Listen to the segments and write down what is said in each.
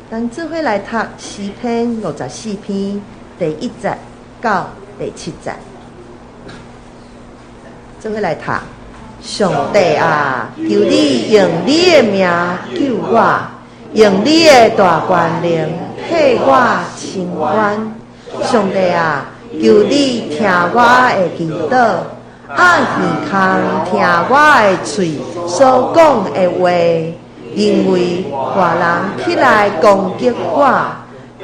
咱做伙來讀詩篇54篇第1節到第7節。做伙來讀。上帝啊，求你用你的名救我，用你的大權能替我伸冤。上帝啊，求你聽我的祈禱，按耳孔聽我的喙所講的話，因為壞人起來攻擊我，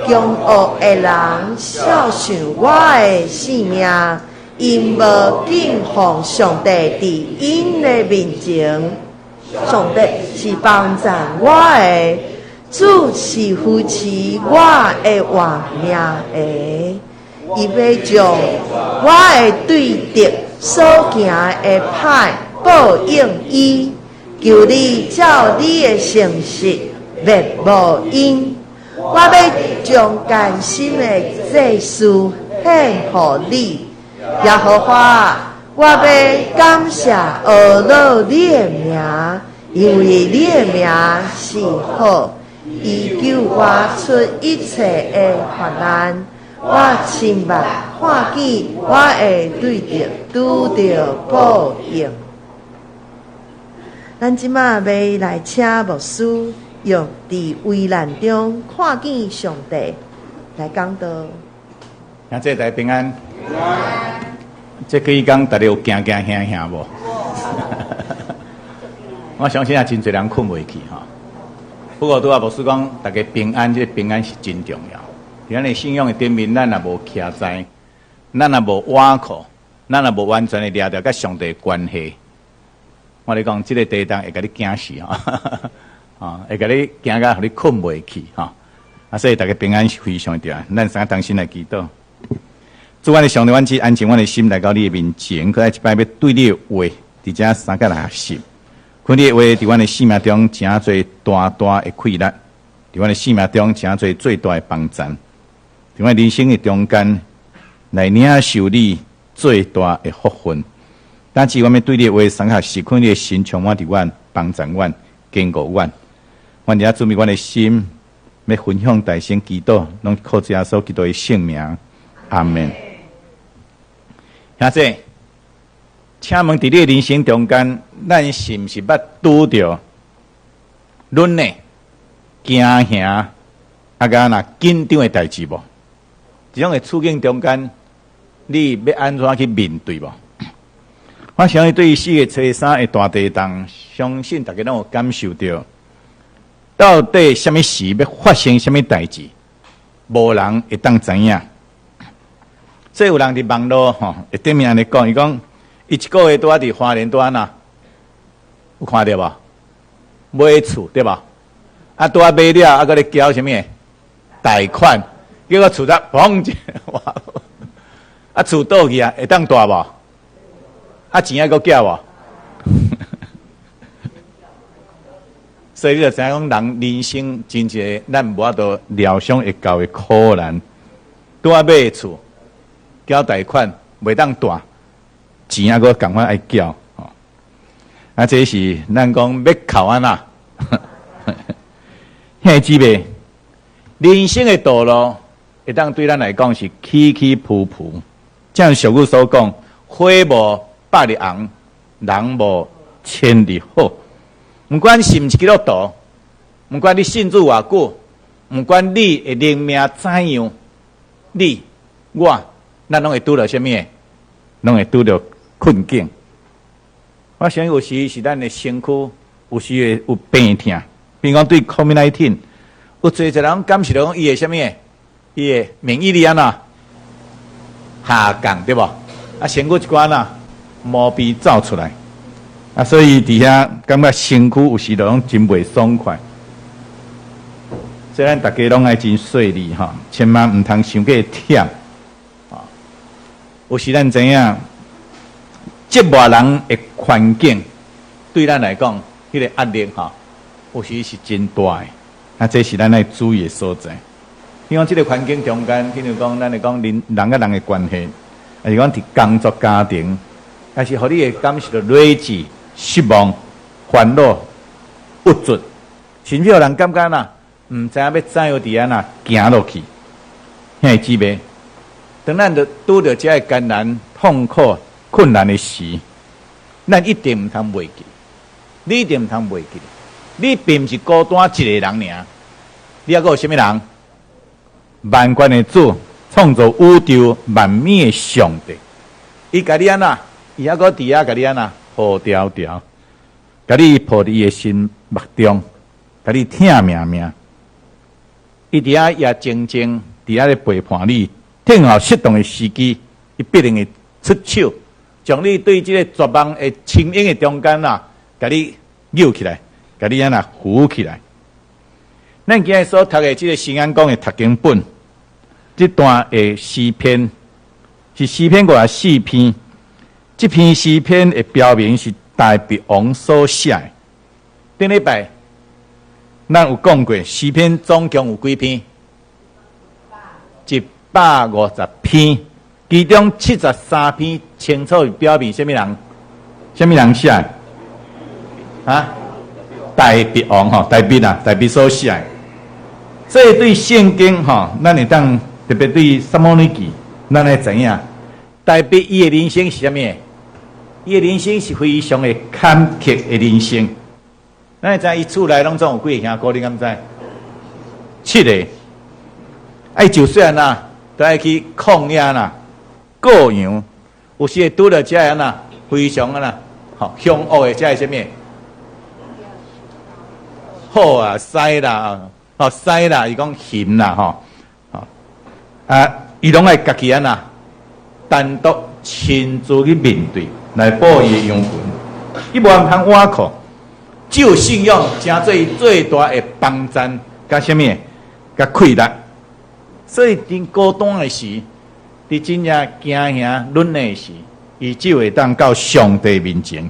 兇惡的人肖想我的性命，𪜶無敬奉上帝佇𪜶的面前。上帝是幫贊我的，主是扶持我的活命的。伊欲將我的對敵所行的歹報應伊。求你照你的誠實滅無𪜶。我欲將甘心的祭司獻予你，耶和華，我欲感謝阿樂你的名，因為你的名是好，伊救我出一切的患難。我親目看見我的對敵拄著報應。咱這馬欲來請牧師用佇危難中看見上帝來講道。兄弟大家平安。這幾工大家有驚驚嚇嚇無？我相信也真濟人睏袂去吼。不過拄仔牧師講，大家平安，這個平安是真重要。佇咱的信仰的頂面，咱若無徛在，咱若無倚靠，咱若無完全的掠著佮上帝的關係，我咧講，這個地動會共你驚死吼，啊，會共你驚甲予你睏袂去吼。啊，所以大家平安是非常重要。咱三個同心來祈禱。主，阮的上帝，阮只安靜阮的心來到你的面前，閣來一擺欲對你的話，佇遮相共來學習。願你的話佇阮的生命中誠濟大大的氣力，佇阮的生命中誠濟最大的幫贊，佇阮人生的中間來領受你最大的福分。但是，阮欲對你的話相學習，願你的神充滿佇阮，幫贊阮，堅固阮。阮佇遮準備阮的心，欲分享大聲祈禱，攏靠主耶穌基督的聖名。阿門。兄弟，請問佇你的人生中間，咱是毋是捌拄著忍呢、驚嚇啊，佮若緊張的代誌無？這種的處境中間，你欲按怎去面對無？我相信對於4月初3的大地動，相信大家攏有感受著，到底啥物時欲發生啥物代誌，無人會當知影。所以有人佇網路吼，會頂面按呢講，伊講伊一個月拄仔佇花蓮拄按怎？有看著無？買厝對無？啊，拄仔買了，啊，閣咧繳啥物？貸款，結果厝才砰一下，啊，厝倒去啊，會當蹛無？啊，錢愛閣繳無？所以你就知影講，人人生真濟，咱無法度料想會到的苦難。拄仔買厝，繳貸款，袂當蹛，錢猶閣仝款愛繳，吼。啊，這是咱講欲哭按怎？兄弟姊妹，人生的道路會當對咱來講是起起伏伏。正如俗語所講，花無百日紅，人無千日好。毋管是毋是基督徒，毋管你信主偌久，毋管你的靈命怎樣，你我，咱攏會拄著啥物？攏會拄著困境。我相信有時是咱的身軀，有時會有病痛。比如講對 COVID-19，有濟濟人感受著講伊會啥物？伊的免疫力按怎下降，對無？啊，身軀一寡呐毛病走出來，啊，所以佇遐感覺身軀有時就攏真袂爽快。所以咱逐家攏愛真細膩吼，千萬毋通傷過忝。啊，有時咱知影，折磨人的環境對咱來講，彼個壓力吼，有時是真大的。啊，這是咱愛注意的所在。比如講，這個環境中間，譬如講，咱來講人人佮人的關係，抑是講佇工作、家庭，抑是予你會感受著累積、失望、煩惱、鬱卒，甚至予人感覺呐，毋知影欲怎樣佇按怎行落去。兄弟姊妹，當咱著拄著這个艱難、痛苦、困難的時，咱一定毋通袂記。你一定毋通袂記。你並毋是孤單一個人爾，你猶閣有啥物人？萬軍的主，創造宇宙萬物的上帝，伊共你按怎？伊猶閣佇遐共你按怎？抱牢牢，共你抱佇伊的心目中，共你疼命命。伊佇遐也靜靜佇遐咧陪伴你，等候適當的時機，伊必定會出手，將你對這个絕望的深淵的中間啊，共你救起來，共你按怎扶起來。咱今日所讀的這个新安講的讀經本，這段的詩篇是詩篇54篇。這篇詩篇的標明是大衛王所寫的。頂禮拜咱有講過，詩篇總共有幾篇？150篇，其中73篇清楚表明啥物人？啥物人寫的？啊？大衛王吼，大衛啊，大衛所寫的。所以對聖經吼，咱會當特別對撒母耳記，咱會知影，大衛伊的人生是啥物？伊的人生是非常的坎坷的人生。咱會知伊厝內攏總有幾个兄哥，你敢知？七个。啊，伊就細漢啊，都愛去曠野啦，顧羊。有時會拄著這个啊，非常啊，吼兇惡的這个啥物？虎啊，獅啦，吼獅啦，伊講熊啦，吼，吼啊，伊攏愛家己按怎，單獨親自去面對，來保伊的羊群。伊無通倚靠，只有信仰成做伊最大的幫贊，佮啥物？佮氣力。所以，真孤單的時，佇真正驚嚇忍的時，伊只會當到上帝面前。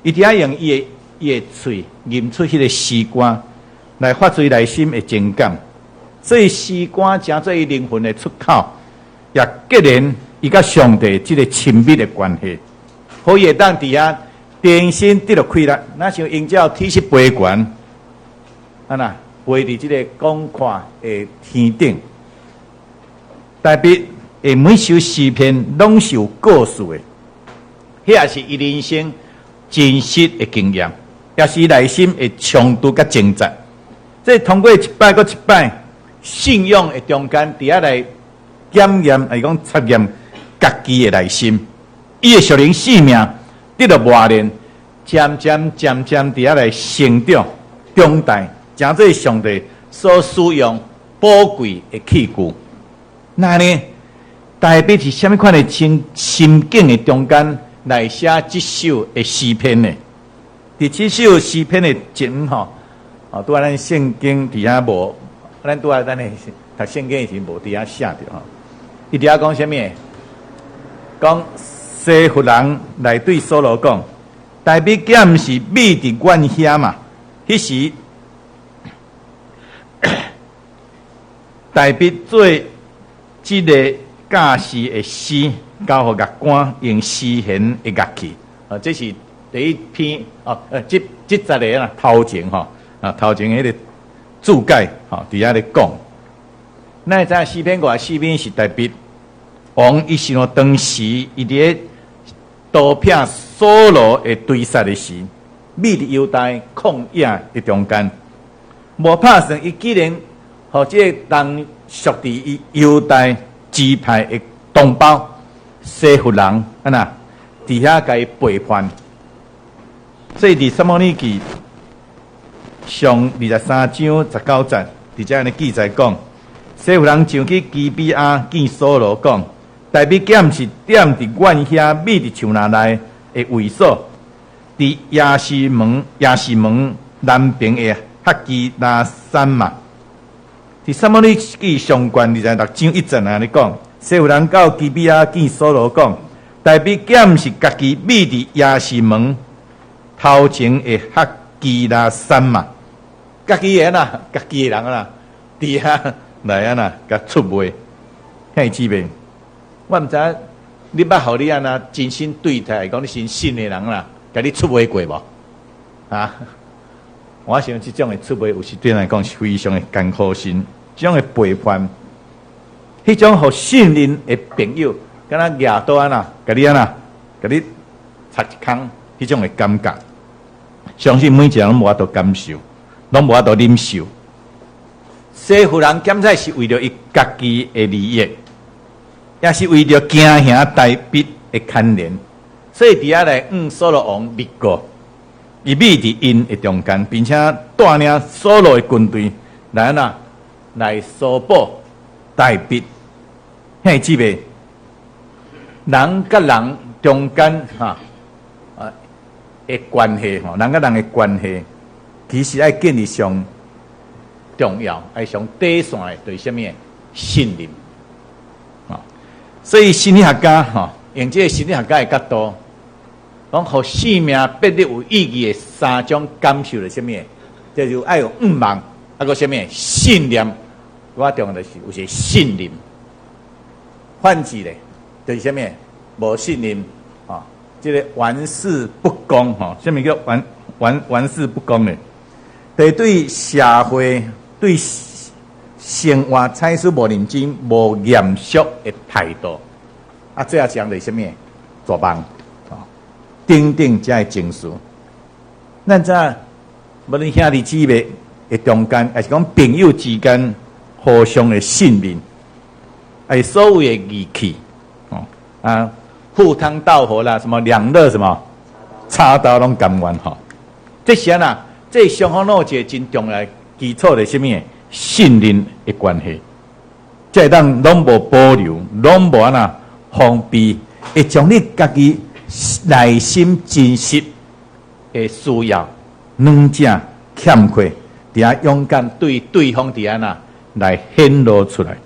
伊佇遐用伊的喙吟出彼个詩歌，來發出內心的情感。所以詩歌成做伊靈魂的出口，也結連伊佮上帝這个親密的關係。予伊會當佇遐重新得著氣力，若像鷹鳥體勢飛懸，啊若飛佇這个廣闊的天頂。大衛的每首詩篇攏是有故事的，彼也是伊人生真實的經驗，也是內心的衝突佮掙扎。這通過一擺閣一擺信仰的中間，佇遐來檢驗，還是講測驗家己的內心，伊的屬靈生命得著磨練，漸漸漸漸佇遐來成長、長大，成做上帝所使用寶貴的器具。那呢，大衛佇啥物款的心心境的中間來寫這首的詩篇呢？佇這首詩篇的前吼，哦，拄仔咱聖經佇遐無，咱拄仔咱的讀聖經的時無佇遐寫著吼。伊佇遐講啥物？講西弗人來對掃羅講，大衛敢毋是覕佇阮遐嘛？彼時大衛做這个教士的詩，交予樂官用絲弦的樂器。啊，這是第一篇哦，這節个啦，頭前吼，啊，頭前彼个注解吼，佇遐咧講。咱會知影詩篇54篇是大衛王伊想當時伊佇咧逃避掃羅的追殺的時，覕佇猶大曠野的中間，無拍算伊竟然予這个同屬佇伊猶大支派的同胞西弗人，按怎佇遐共伊背叛。所以佇撒母耳記上23章19節，佇遮按呢記載講，西弗人上去基比亞見掃羅，講：大衛敢毋是踮佇阮遐覕佇樹林內的會所，佇耶西門南邊的哈基拉山嘛？佇撒母耳記上卷26章1節按呢講，西弗人到基比亞見掃羅，講：大衛敢毋是家己覕佇耶西門頭前的哈基拉山嘛？家己的啦，家己的人啦，佇遐來按怎共出賣，兄弟姊妹，我毋知影你捌予你按怎真心對待，講你真信的人啦，共你出賣過無？啊？我想這種的出賣，有時對咱來講是非常的艱苦心，這種的背叛，彼種予信任的朋友，敢若舉刀按呢，共你按呢，共你插一空，彼種的感覺，相信每一個人攏無法度感受，攏無法度忍受。西弗人檢采是為著伊家己的利益，也是為著驚嚇大衛的牽連，所以佇遐來向掃羅王密告，伊覕佇𪜶的中間，並且帶領掃羅的軍隊來按怎來搜捕大衛。兄弟姊妹，人佮人中間哈啊的關係吼，人佮人的關係，其實愛建立上重要，愛上底線的，就是啥物？信任。啊，所以心理學家吼，用這个心理學家的角度，講予生命變得有意義的三種感受是啥物？就是愛有向望，啊閣啥物？信念。我重要就是有一个信任。反之咧，就是啥物？無信任，啊，這个玩世不恭，吼，啥物叫玩世不恭咧？就是對社會、對生活採取無認真、無嚴肅的態度。啊，最後一項就是啥物？絕望，啊，等等這的情緒。咱知影，無論兄弟姊妹的中間，抑是講朋友之間互相的信任，哎，所謂的義氣，哦，啊，赴湯蹈火啦，什麼兩肋什麼插刀攏甘願吼。這是按怎？這雙方攏有一個真重要的基礎，是啥物？信任的關係，這會當攏無保留，攏無按怎防備，會將你家己內心真實的需要，兩者欠缺，佇遐勇敢對對方佇按怎來顯露出來。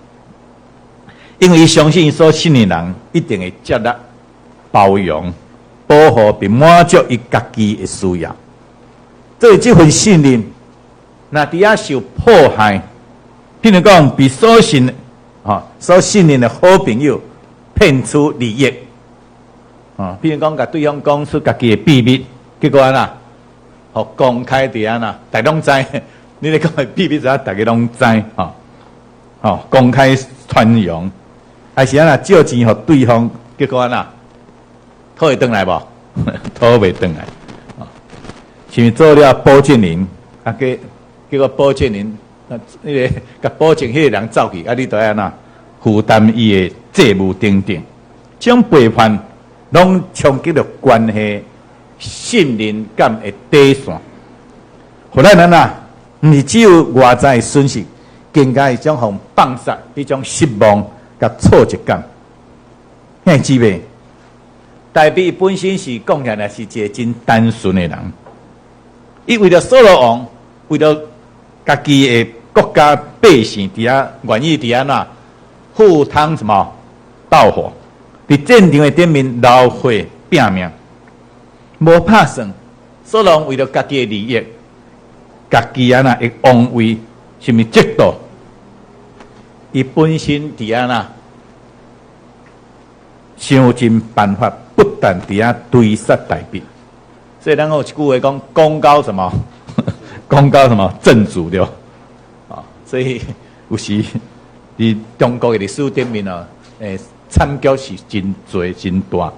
因為伊相信所信的人一定會接納、包容、保護並滿足伊家己的需要。所以這份信任，若佇遐受迫害，譬如講被所信、吼所信任的好朋友騙取利益，啊，譬如講共對方講出家己的秘密，結果按怎，予公開佇按怎，大家攏知，你咧講的秘密，怎大家攏知，吼，吼，公開傳揚，還是按怎借錢予對方，結果按怎，討會轉來無？討袂轉來。是毋做了保證人，啊，結果保證人，啊，彼个共保證彼个人走去，啊，你著愛按怎負擔伊的債務等等，這種背叛攏衝擊著關係信任感的底線。予咱按怎，毋是只有外在的損失，更加會將予放殺彼種失望佮挫折感。兄弟姊妹，大衛本身是講起來是一个真單純的人。伊為著掃羅王，為著家己的國家百姓，佇遐願意佇按怎赴湯什麼蹈火，佇戰場的頂面流血拚命，無拍算。掃羅王為著家己的利益，家己按怎的王位，甚至嫉妒，伊本身佇按怎想盡辦法，不斷佇遐追殺大衛。所以咱有一句話講，功高什麼？功高什麼？震主對。啊，所以有時佇中國的歷史頂面哦，慘劇是真濟真大。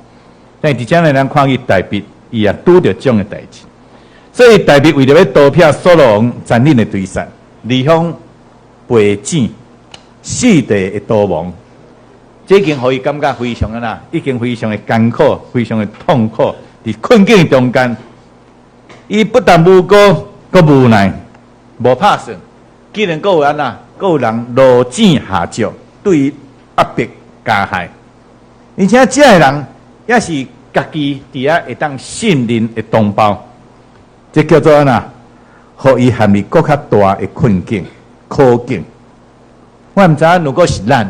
但佇遮呢，咱看見大衛，伊也拄著這種的代誌。所以大衛為著欲逃避掃羅王殘忍的追殺，離鄉背井，四地的逃亡，這已經予伊感覺非常按怎，已經非常的艱苦，非常的痛苦。佇困境中間，伊不但無辜，閣無奈，無拍算，竟然閣有按怎，閣有人落井下石，對伊壓迫加害，而且這个人也是家己佇遐會當信任的同胞，這叫做按怎，予伊陷入閣較大的困境、苦境。我毋知影，如果是咱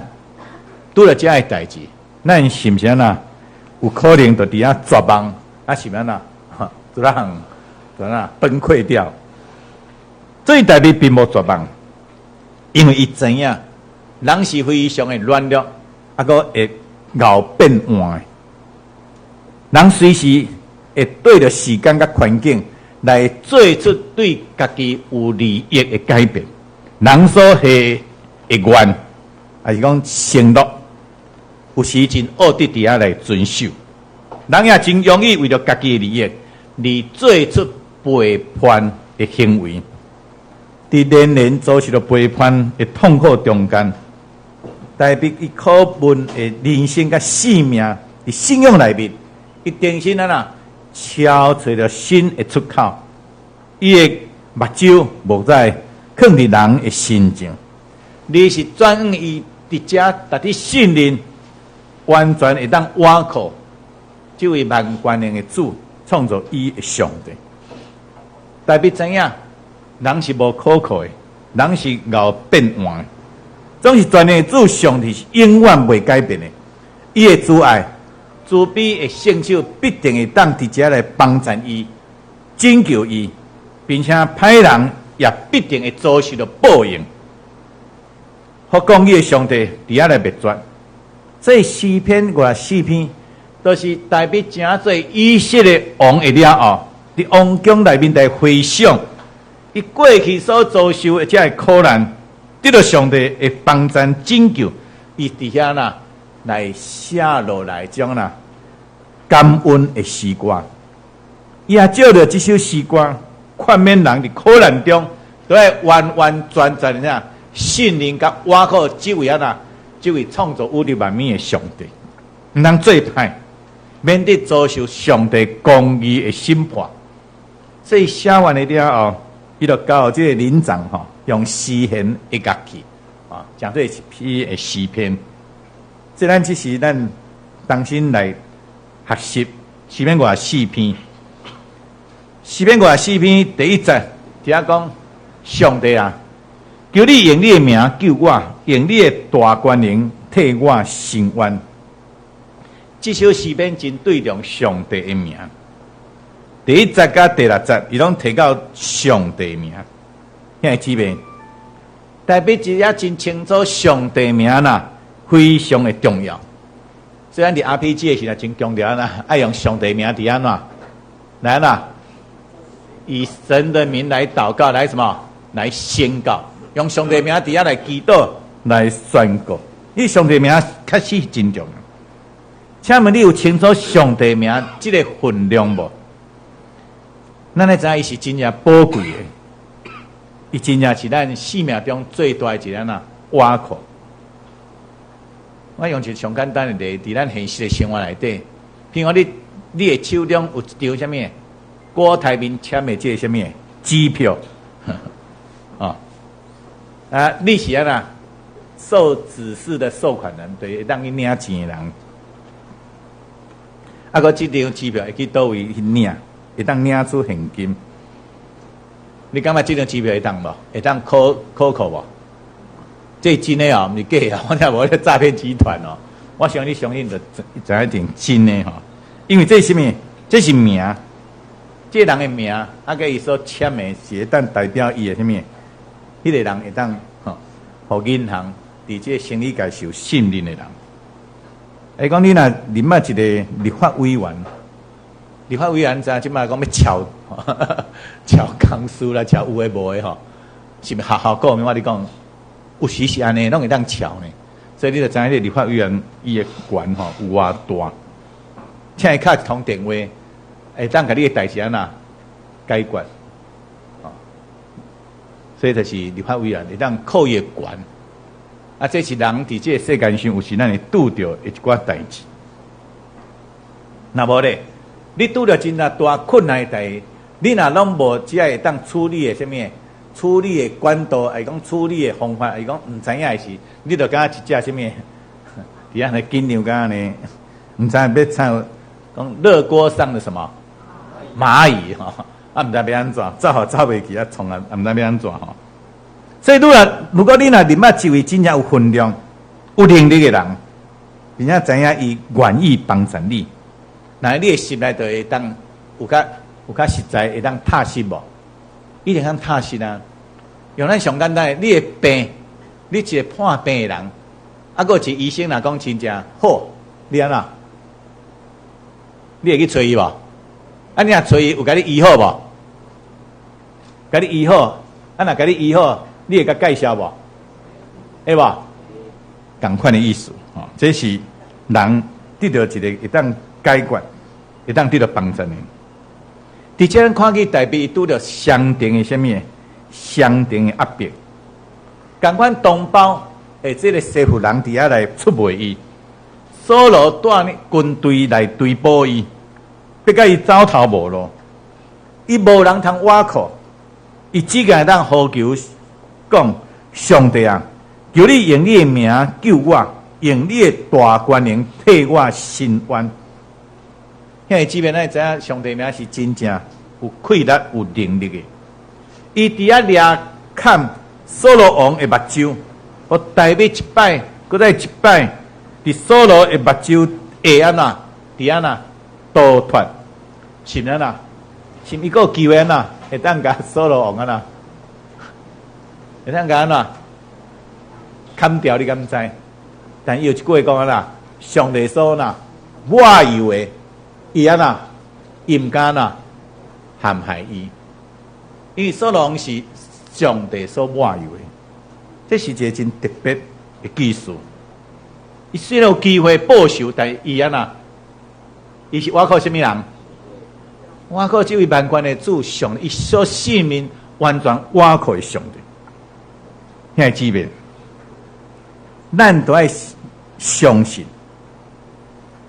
拄著這个代誌，咱是毋是按怎有可能就佇遐絕望？啊，是按怎？就讓就按怎崩潰掉？這大衛並無絕望，因為伊知影人是非常的軟弱，啊，閣會𠢕變換的。人隨時會對著時間佮環境，來做出對家己有利益的改變。人所下的願，抑是講承諾，有時真惡得佇遐來遵守。人也真容易為著家己的利益而做出背叛的行為。佇連連遭受著背叛的痛苦中間，大衛伊渴問的人生佮性命，佇信仰內面，伊重新按怎敲揣著新的出口，伊的目睭無再囥佇人的身上，而是轉向伊佇遮值得信任，完全會當倚靠這位萬權能的主，創造伊的上帝。大衛知影，人是無可靠的，人是𠢕變換的，總是全能的主上帝是永遠袂改變的。伊的慈愛、慈悲的聖手必定會當佇遮來幫贊伊、拯救伊，並且歹人也必定會遭受著報應。予公義的上帝佇遐來滅絕。這詩篇54篇，都是大衛成做以色列王的了後，佇王宮內面來回想伊過去所遭受的這个苦難，得著上帝的幫贊拯救，伊佇遐啦來寫落來種啦感恩的詩歌。伊也借著這首詩歌，勸勉人佇苦難中，都愛完完全全的啥信任佮倚靠這位按怎，這位創造宇宙萬物的上帝，毋通做歹，免得遭受上帝公義的審判。所以寫完了了後，伊就交予這个伶長吼，用絲弦的樂器啊，講這一篇的詩篇。這咱只是咱重新來學習詩篇五十四篇。詩篇五十四篇第一節，佇遐講上帝啊，求你用你的名救我，用你的大權能替我伸冤。這首詩篇真對重上帝的名。第一節佮第六節，伊攏提到上帝名。兄弟姊妹，大衛佇遮真清楚上帝名啦，非常的重要。雖然佇 RPG 的時陣真強調啦，愛用上帝名佇按怎來按怎，以神的名來禱告，來什麼？來宣告，用上帝名佇遐來祈禱，來宣告。你上帝名確實真重要。請問你有清楚上帝名這个分量無？咱來知影伊是真正寶貴的，伊真正是咱生命中最大的一個按怎倚靠。我用一個上簡單的例，佇咱現實的生活內底，譬如講你的手中有一張啥物？郭台銘簽的這个啥物支票？啊啊！你是按怎受指示的收款人，對，會當去領錢的人。啊，閣這張支票會去佗位去領？會當領出現金？你感覺這張支票會當無？會當可可靠無？這真的哦，毋是假的，我聽無彼詐騙集團哦。我想你相信就知一定真的吼，因為這是啥物？這是名，這個人的名，啊，佮伊所簽的是會當代表伊的啥物？彼個人會當吼，予銀行佇這個生意界受信任的人。會講你若認捌一個立法委員，立法委員知影這擺講欲撨撨公司啦，撨有的無的吼，是毋是學校顧面？我你講，有時是按呢，攏會當撨呢。所以你就知影這個立法委員伊的權吼有偌大，請伊敲一通電話，會當共你的代誌按怎解決。所以就是立法委員會當靠伊的權。啊，這是人佇這個世間上有時咱會拄著的一寡代誌。若無咧，你拄著真正大困難的代誌，你若攏無這會當處理的啥物？處理的管道，抑是講處理的方法，抑是講毋知影的時，你就敢若一隻啥物？佇遐呢緊張敢按呢，毋知欲創講熱鍋上的什麼螞蟻吼，啊，毋知欲按怎，走也走袂去，啊，創啊，毋知欲按怎吼。所以，如果你若認捌一位真正有分量、有能力的人，並且知影伊願意幫助你，那你的心內就會當有較實在，會當踏實無？一定通踏實啊！用咱上簡單的，你的病，你一個破病的人，啊，閣有一個醫生若講真正好，你按怎？你會去揣伊無？啊，你若揣伊，有共你醫好無？共你醫好，啊若共你醫好，你會共介紹無？會無？仝款的意思，吼，這是人得著一个會當解決，會當得著幫助的。佇這咱看見大衛伊拄著雙重的啥物？雙重的壓迫。仝款同胞的這个西弗人佇遐來出賣伊，掃羅帶軍隊來追捕伊，欲共伊走投無路，伊無人通倚靠，伊只會當呼求講：上帝啊，求你用你的名救我，用你的大權能替我伸冤。兄弟姊妹，咱知影上帝名是真正有氣力、有能力的。伊佇遐掠砍掃羅王的目睭，予大衛一擺，閣再一擺，佇掃羅的目睭會按怎？佇按怎？逃脫，是毋按怎？是毋伊閣有機會按怎？會當共掃羅王按怎？會當共按怎？砍掉你敢知？但伊有一句話講按怎？上帝所哪抹油的，伊按怎？伊毋敢怎陷害伊，因為掃羅王是上帝所抹油的，這是一个真特別的記事。伊雖然有機會報仇，但伊按怎？伊是倚靠啥物人？倚靠這位萬軍的主上帝，伊所性命完全倚靠上帝。兄弟姊妹，咱都愛相信，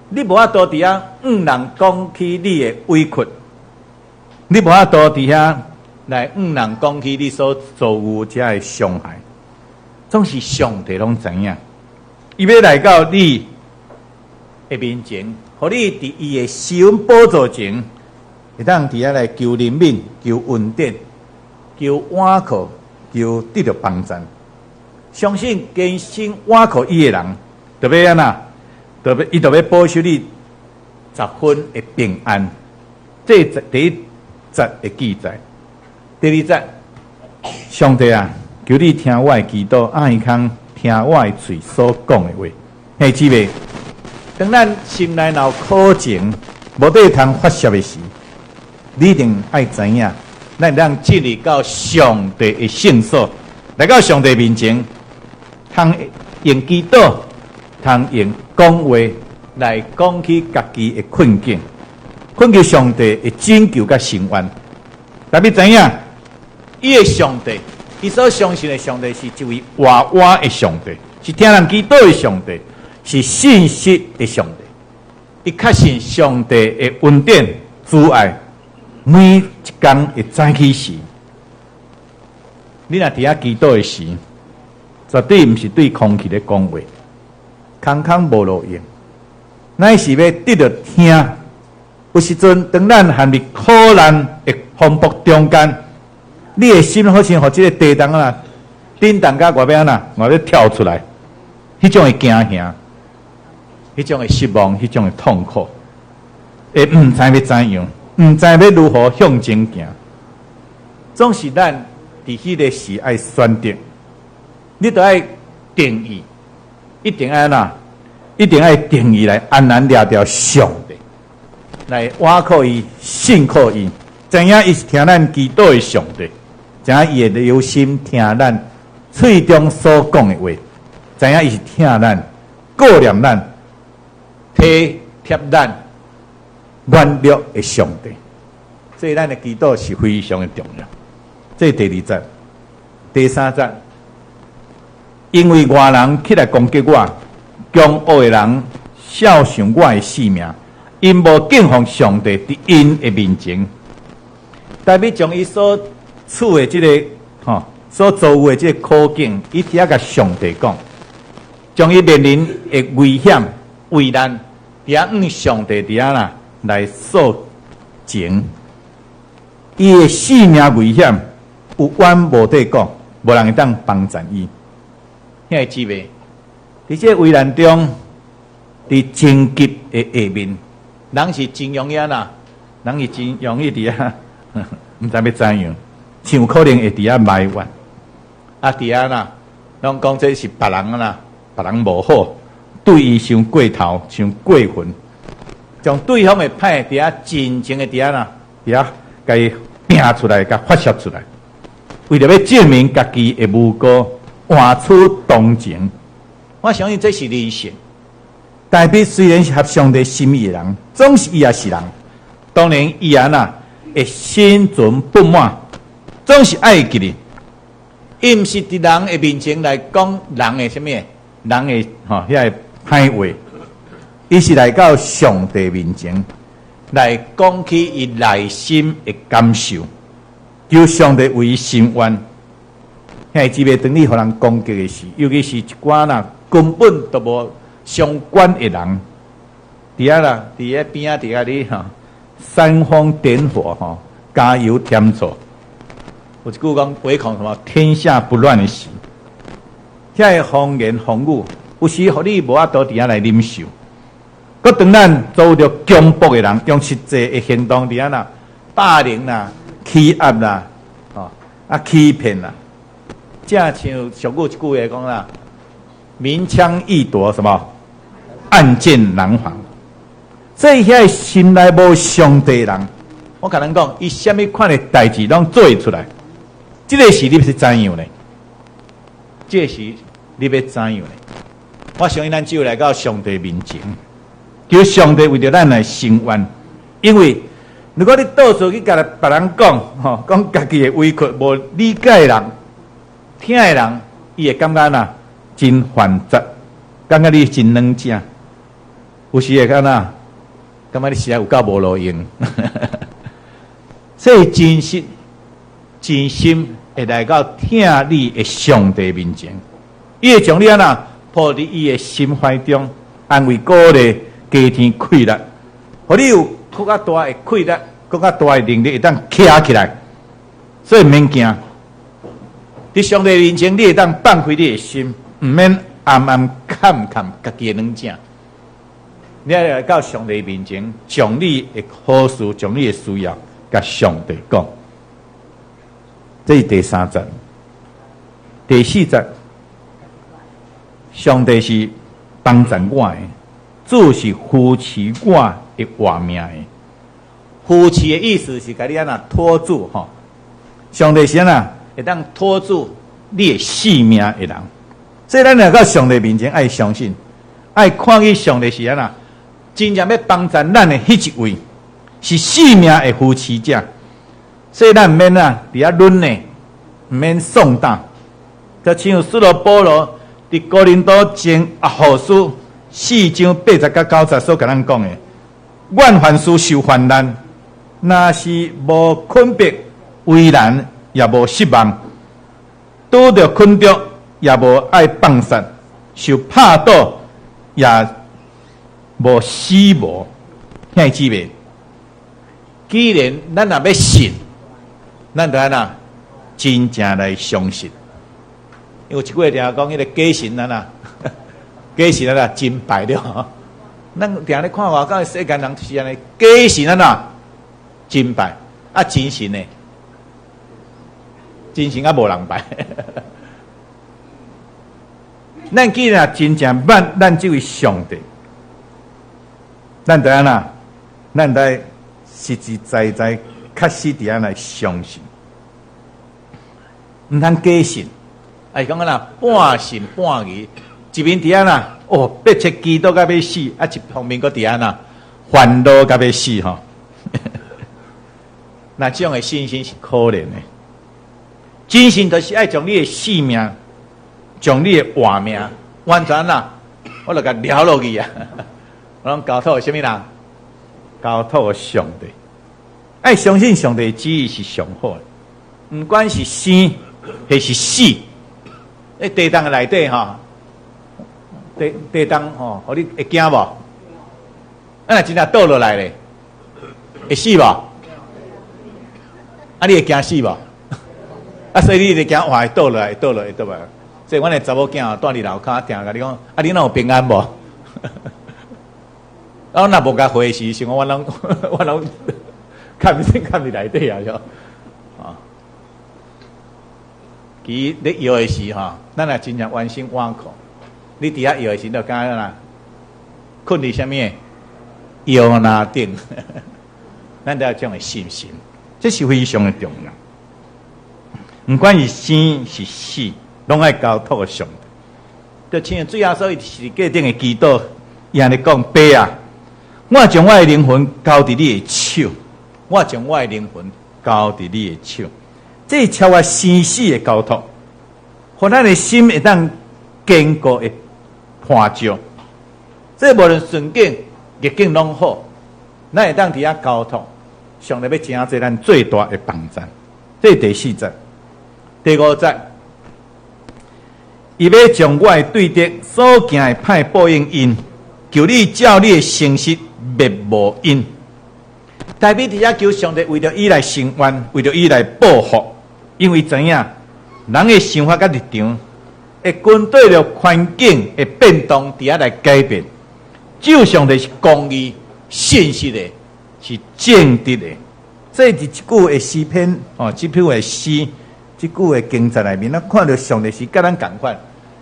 你無法度佇遐向人講起你的委屈，你無法度佇遐來向人講起你所遭遇這的傷害，總是上帝攏知影。伊欲來到你的面前，予你佇伊的施恩寶座前，會當佇遐來求憐憫、求恩典、求倚靠、求得著幫助。相信堅心倚靠伊的人，就欲按怎？就欲伊就欲保守你十分的平安。這是第一節的記載。第二節，上帝啊，求你聽我的祈禱，阿耳孔聽我的喙所講的話。兄弟姊妹，當咱心內若有苦情，無地通發洩的時，你一定愛知影，咱當進入到上帝的聖所，來到上帝面前，通用祈禱，通用講話來講起家己的困境，懇求上帝的拯救佮伸冤。但你知影，伊的上帝，伊所相信的上帝是一位活活的上帝，是聽人祈禱的上帝，是信實的上帝。伊確信上帝的恩典、慈愛，每一工的早起時，你若佇遐祈禱的時，絕對毋是對空氣咧講話，空空無路用，乃是欲得著聽。有時陣，當咱陷入苦難的風暴中間，你的心好像予這个地動啊，震動甲外欲按怎，外欲跳出來，彼種的驚嚇，彼種的失望，彼種的痛苦，會毋知欲怎樣，毋知欲如何向前行。總是咱佇彼个時愛選擇，你著愛定意，一定愛按怎，一定愛定意來安然掠著上帝，來倚靠伊，信靠伊，知影伊是聽咱祈禱的上帝，知影伊會留心聽咱喙中所講的話，知影伊是疼咱、顧念咱、體貼咱軟弱的上帝。所以咱的祈禱是非常的重要。這是第二節，第三節，因為外人起來攻擊我，強惡的人肖想我的性命，𪜶無敬奉上帝佇𪜶的面前。大衛將伊所處的這个吼，所遭遇的這个苦境，伊佇遐共上帝講，將伊面臨的危險、危難，佇遐向上帝佇遐啦來訴情。伊的性命危險，有冤無地講，無人會當幫助伊。兄弟姊妹，佇這个危難中，佇情急的下面，人是真容易按怎，人是真容易佇遐，毋知欲怎樣，真有可能會佇遐埋怨。啊，佇遐啦，攏講這是別人啦，別人無好，對伊傷過頭，傷過分，將對方的歹佇遐盡情的佇遐啦，佇遐共伊拚出來，共發洩出來。為著欲證明家己的無辜，換取同情。我相信這是人性。大衛雖然是合上帝心意的人，總是伊也是人。當然，伊也若會心存不滿，總是愛記得。伊毋是佇人的面前來講人的啥物？人的吼遐个歹話，伊是來到上帝面前來講起伊內心的感受，求上帝為伊伸冤。兄弟姊妹，當你予人攻擊的時，尤其是一寡若根本都無相關的人，佇遐啦，佇遐邊仔佇遐咧吼，煽風點火吼，加油添醋。有一句講唯恐什麼天下不亂的時，遐个風言風語，有時予你無法度佇遐來忍受。閣當咱遭著強迫的人，用實際的行動佇遐啦，霸凌啦、欺壓啦、吼啊欺騙啦，正像俗語一句話講啦，明槍易躲，什麼暗箭難防。這遐心內無上帝的人，我共恁講，伊啥物款的代誌攏做會出來。這个是你欲怎樣呢？這個是你欲怎樣呢？我相信咱只有來到上帝面前，求上帝為著咱來伸冤。因為如果你到處去共別人講，吼，講家己的委屈，無理解的人，聽的人，伊會感覺若真煩躁，感覺你真軟正，有時會按怎？感覺你實在有夠無路用。所以真實、真心會來到疼你的上帝面前，伊會將你按怎抱佇伊的心懷中，安慰鼓勵，加添氣力，予你有閣較大的氣力，閣較大的能力，會當徛起來。所以毋免驚，佇上帝面前，你會當放開你的心，毋免暗暗崁崁家己的軟正。你愛來到上帝面前，將你的好事，將你的需要，共上帝講。這是第三節，第四節，上帝是幫助我的，主是扶持我的活命的。扶持的意思是共你按怎托住吼，上帝是按怎會當托住你的性命的人。所以咱來到上帝面前，愛相信，愛看見上帝是按怎，真正欲幫助咱的彼一位，是性命的扶持者。所以咱毋免啊，佇遐忍呢，毋免喪膽。就親像使徒保羅佇哥林多前後書四章八節佮九節所共咱講的，願凡事受患難，若是無困迫為難，也無失望；拄著困局，也無愛放殺；受拍倒，也無死亡。兄弟姊妹，既然咱若欲信，咱就按怎真正來相信。因為有一句話定講，彼个假神按怎，假神按怎真拜了。咱定咧看外口世間人就是按呢，假神按怎真拜，啊真神呢？真神猶無人拜。咱既然真正捌咱這位上帝，咱就按怎？咱得實實在在、確實佇遐來相信，毋通假信。啊，是講按怎半信半疑，一面佇遐啦，哦，迫切基督甲欲死，啊，一方面閣佇遐啦，煩惱甲欲死吼。那這種的信心是可憐的。真信就是愛將你的性命，將你的活命，完全啦，我就共撂落去啊！我攏交託予啥物人？交託予上帝。愛相信上帝的旨意是上好的，毋管是生還是死。欸，地動的內底吼，地動吼，予你會驚無？啊，若真正倒落來咧，會死無？啊，你會驚死無？啊，所以你會驚哇，會倒落來，會倒落來，會倒落來。所以阮的查某囝蹛佇樓跤，定共你講，啊，你哪有平安無？啊，我若無共回時，想講我攏崁先崁佇內底啊，啊。其實咧搖的時吼，咱若真正完心倚靠，你佇遐搖的時，就感覺啦，睏佇啥物？搖籃頂，咱著愛這種的信心，這是非常的重要。毋管是生是死，攏愛交託予上帝。就親像主耶穌伊十字架頂的祈禱，伊按呢講：爸啊，我將我的靈魂交佇你的手，我將我的靈魂交佇你的手。這是超越生死的交託，予咱的心會當堅固的磐石。這無論順境逆境攏好，咱會當佇遐交託，上帝欲成做咱最大的幫贊。這是第四節，第五節，伊欲將我的對敵所行的歹報應𪜶，求你照你的誠實滅無𪜶。大衛佇遮求上帝為著伊來伸冤，為著伊來報復，因為知影人的想法佮立場會根據著環境的變動佇遐來改變。只有上帝是公義、信實的，是正直的。這佇這句的詩篇哦，這篇的詩，這句的經節內面，咱看著上帝是佮咱仝款，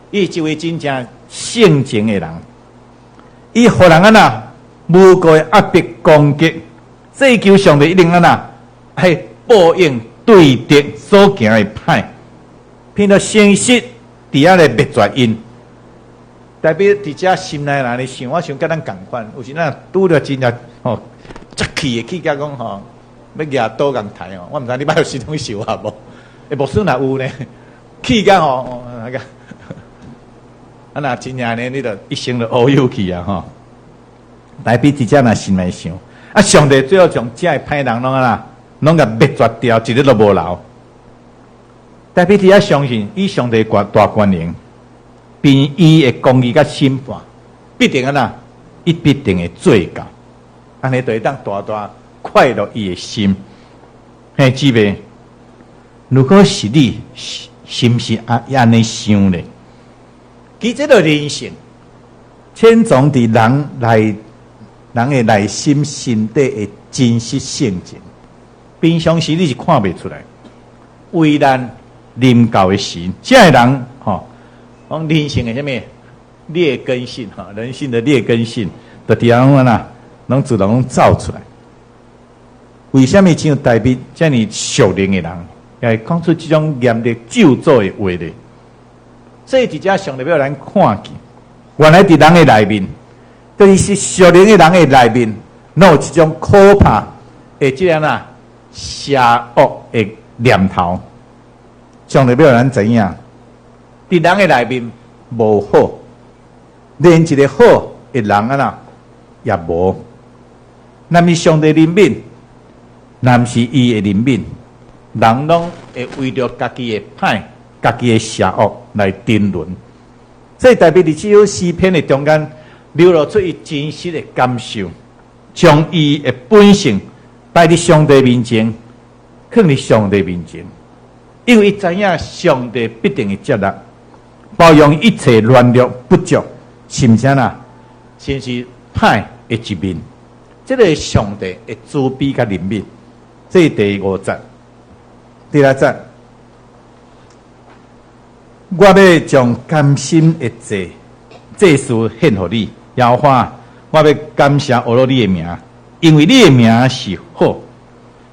伊是一位真正性情的人，伊予人按怎無故的壓迫攻擊，所以求上帝一定按怎，愛報應對敵所行的歹，憑著誠實佇遐來滅絕𪜶。大衛佇遮心內按呢想，我想佮咱仝款，有時咱拄著真正吼，足氣的氣甲講吼，欲舉刀共刣哦，我毋知你捌有時陣受啊無？欸，牧師若有呢，氣甲吼，那個，啊若真正呢，你就一生就烏有去啊吼。大衛佇遮若心內想，啊，上帝最後將遮的歹人攏按怎，攏共滅絕掉，一个都無留。大衛佇遮相信，以上帝大權能，憑伊的公義佮審判，必定按怎，伊必定會做到，按呢就會當大大快樂伊的心。兄姊妹，如果是你，是毋是也按呢想咧？其實這个人性，潛藏佇人內人的內心心底的真實性情，平常時你是看袂出來。危難臨到的時，這个人吼，講人性的啥物劣根性吼，人性的劣根性，就佇遐攏按怎，攏自動攏走出來。為啥物像大衛遮爾屬靈的人，也會講出這種嚴厲咒詛的話咧？所以佇遮上帝欲予咱看見，原來佇人的內面，就是屬靈的人的內面，攏有這種可怕的這樣啊邪惡的念頭。上帝欲予咱知影，佇人的內面無好，連一个好的人按怎也無。若毋是上帝憐憫，若毋是伊的憐憫，人攏會為著家己的歹、家己的邪惡來沉淪。所以大衛佇這首詩篇的中間，流露出伊真實的感受，將伊的本性擺佇上帝面前，囥佇上帝面前，因為伊知影上帝必定會接納，包容一切軟弱不足，是毋是啦？甚至歹的一面，這个上帝的慈悲佮憐憫，這是第五節。第六節，我欲將甘心的祭祭司獻予你，耶和華，我欲感謝阿羅你的名，因為你的名是好。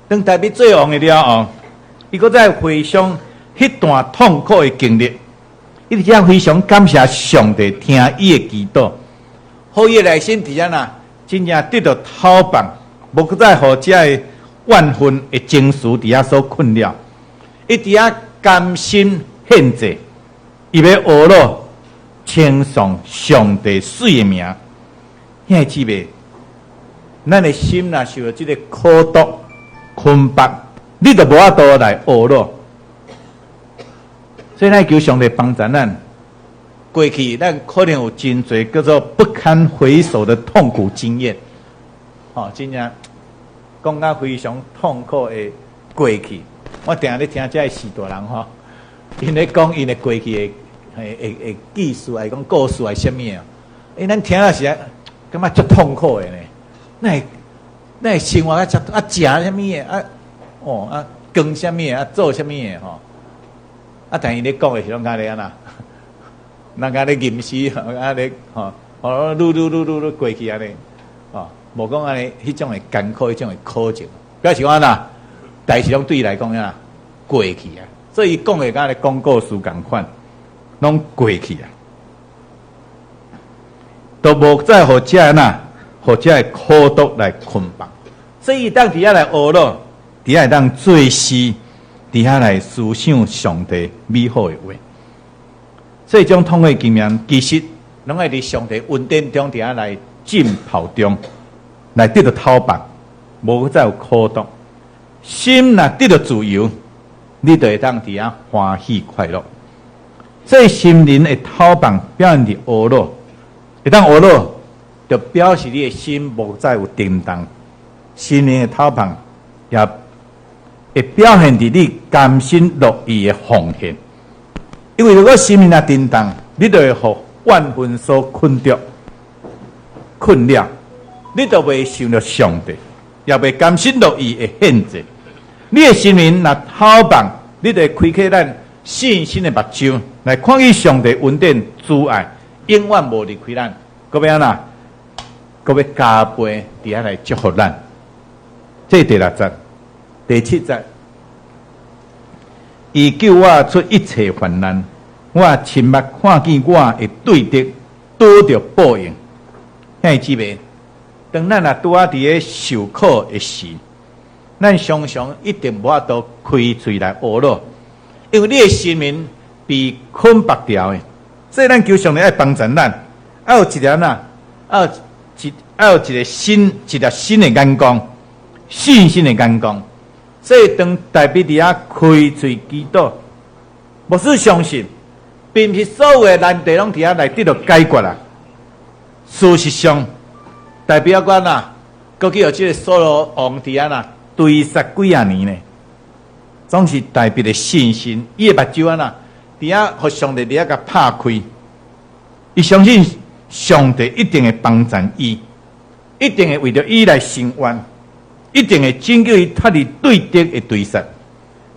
當大衛做王的了後，伊閣再回想彼段痛苦的經歷，伊佇遮非常感謝上帝聽伊的祈禱，予伊的內心佇遮呐，真正得著透放，無閣再予遮个怨恨的情緒佇遐所困擾。伊佇遐甘心獻祭，伊欲呵咾稱頌上帝媠的名。兄弟姊妹，咱的心若受著這个苦毒捆縛，你就無法度來呵咾。所以咱求上帝幫助咱。過去咱可能有真濟叫做不堪回首的痛苦經驗，吼，真正講甲非常痛苦的過去。我定定咧聽這个序大人吼，𪜶咧講𪜶的過去的的記事，還是講故事，還是啥物啊？欸，咱聽了是感覺足痛苦的呢。哪會哪會生活啊，啊食啥物的啊？哦啊，扛啥物的啊，做啥物的吼？啊，但𪜶咧講的時攏敢咧按怎？人敢咧吟詩，啊咧吼，哦，嚕嚕嚕嚕嚕過去按呢，吼，無講按呢，彼種的艱苦，彼種的苦情，表示講按怎？代誌攏對伊來講按怎過去啊？所以伊講的敢咧講故事仝款，攏過去啊，都無再予這哪，予這个苦毒來捆綁。所以伊當佇遐來懊惱，佇遐會當作詩，佇遐來思想上帝美好的話。這種痛苦經驗，其實攏愛佇上帝恩典中，佇遐來浸泡中，來得到透放，無再有苦毒。心若得到自由，你就會當佇遐歡喜快樂。所以心靈的透放表現佇懊惱，會當懊惱，就表示你的心無再有震動。心靈的透放也會表現佇你甘心樂意的奉獻。因為如果心靈若震動，你就會予怨恨所困著、困擾，你就袂想著上帝，也袂甘心樂意的獻祭。你的心靈若透放，你就會開啟咱信心的目睭，來看見上帝恩典慈愛，永遠無離開咱。閣欲按怎？閣欲加倍佇遐來祝福咱。這第六節、第七節，伊救我出一切患難，我親目看見我的對敵拄著報應。兄弟姊妹，當咱若拄仔佇咧受苦的時，咱常常一定無法度開喙來懊惱，因為你的心靈被捆綁牢的，所以咱求上帝愛幫助咱，愛有一個哪，愛有一個新的眼光，信心的眼光。所以當大衛佇遐開喙祈禱，牧師相信，並毋是所有的難題攏佇遐來得到解決啦。事實上，大衛猶閣，閣去予這個掃羅王佇遐呐追殺幾仔年呢？總是大衛的信心，伊的目睭啊，佇遐予上帝佇遐共拍開，伊相信上帝一定會幫助伊，一定會為著伊來伸冤，一定會拯救伊脫離對敵的追殺。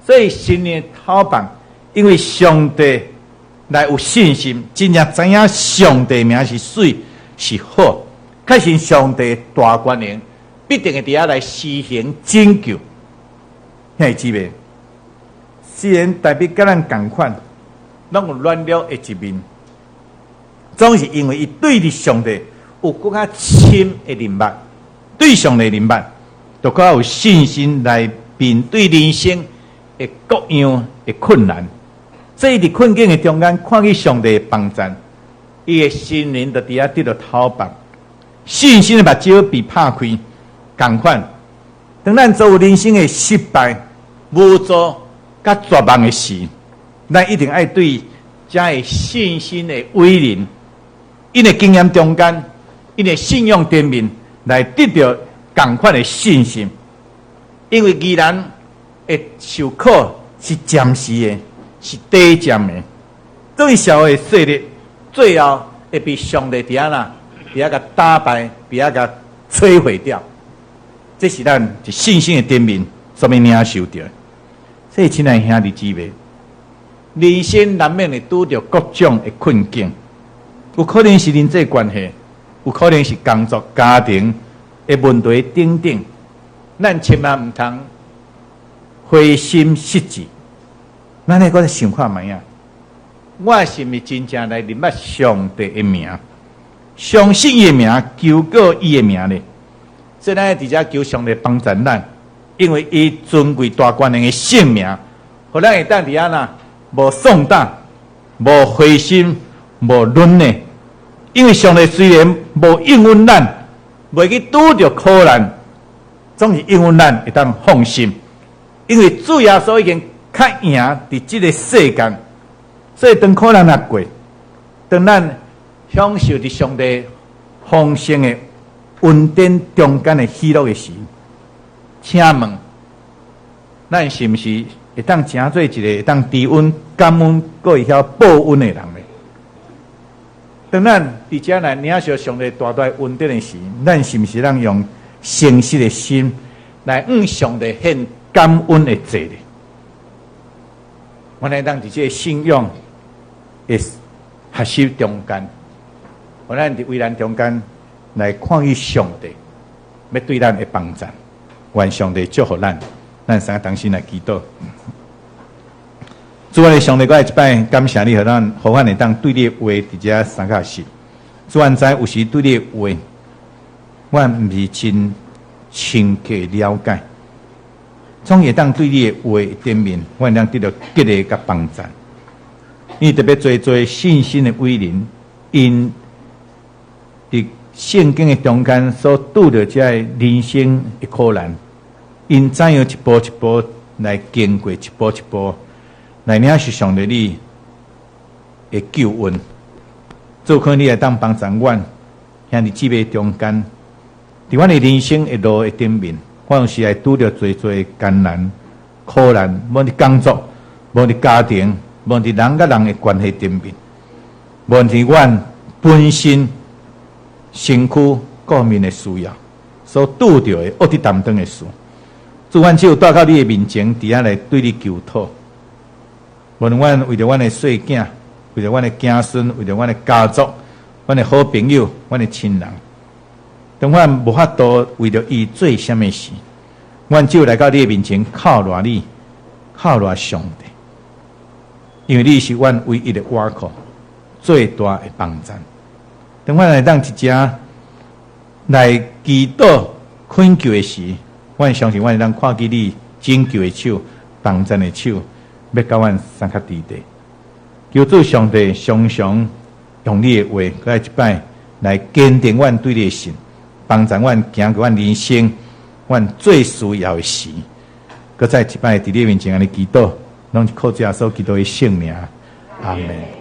所以心靈的透放，因為上帝來有信心，真正知影上帝名是媠是好，確信上帝大權能，必定會佇遐來施行拯救。兄弟姊妹，雖然大衛佮咱仝款，攏有軟弱的一面，總是因為伊對著上帝有閣較深的認捌，對上帝認捌，就閣較有信心來面對人生的各樣的困難。所以佇困境的中間，看見上帝的幫助，伊的心靈就佇遐得到透放，信心的目睭被拍開，仝款。當咱遭遇人生的失敗、無助、佮絕望的時，咱一定愛對遮个信心的偉人，𪜶的經驗中間，𪜶的信仰頂面來得著仝款的信心。因為義人會受苦是暫時的，是短暫的。對於社會勢力，最後會被上帝佇遐啦，佇遐共打敗，佇遐共摧毀掉。這是咱佇信心的頂面所欲領受著的。所以，親愛兄弟姊妹，人生難免會拄著各種的困境，有可能是人際關係，有可能是工作、家庭的問題等等。咱千萬毋通灰心失志。咱來閣想看覓仔？我是毋是真正來認捌上帝的名，相信伊的名，求告伊的名呢？所以咱佇遮求上帝幫助咱，因為伊尊貴大權能的聖名，予咱會當佇遐呐，無喪膽、無灰心、無軟弱。因為上帝雖然無應允咱，袂去拄著苦難，總是應允咱會當放心。因為主耶穌已經較贏佇這個世間，所以當苦難若過，當咱享受佇上帝豐盛的恩典中間的喜樂的時，請問，咱是毋是會當成做一個會當知恩、感恩、閣會曉報恩的人呢？當咱佇遮來領受上帝大大恩典的時，咱是毋是當用誠實的心來向上帝獻感恩的祭呢？我來當佇這個信仰的學習中間，予咱佇危難中間來看見上帝欲對咱的幫助，願上帝祝福咱，咱三個同心來祈禱。主啊，上帝，閣一擺感謝你，予咱，予阮會當對你的話佇遮相較實。主啊，知有時對你的話，阮毋是真深刻了解。總會當對你的話頂面，阮會當得著激勵佮幫贊。因為特別濟濟信心的偉人，𪜶佇聖經的中間所拄著這个人生的苦難，𪜶怎樣一步一步來經過，一步一步來領受上帝你的救恩。主可你會當幫助阮，兄弟姊妹中間，佇阮的人生的路的頂面，阮有時會拄著濟濟艱難、苦難，無論佇工作，無論佇家庭，無論佇人佮人的關係頂面，無論佇阮本身身軀各面的需要，所拄著的惡得擔當的事，主，阮只有帶到你的面前，佇遐來對你求討。無論阮為著阮的細囝，為著阮的子孫，為著阮的家族，阮的好朋友，阮的親人，當阮無法度為著伊做啥物事，阮只有來到你的面前，靠賴你，靠賴上帝，因為你是阮唯一的倚靠，最大的幫贊。當阮來當佇遮來祈禱懇求的時，阮相信阮會當看見你拯救的手、幫贊的手，欲佮阮相較佇地。求主上帝常常用你的話，閣來一擺來堅定阮對你的信，幫助阮行過阮人生，阮最需要的時，閣再一擺佇你面前按呢祈禱，攏是靠主耶穌基督的聖名，阿門。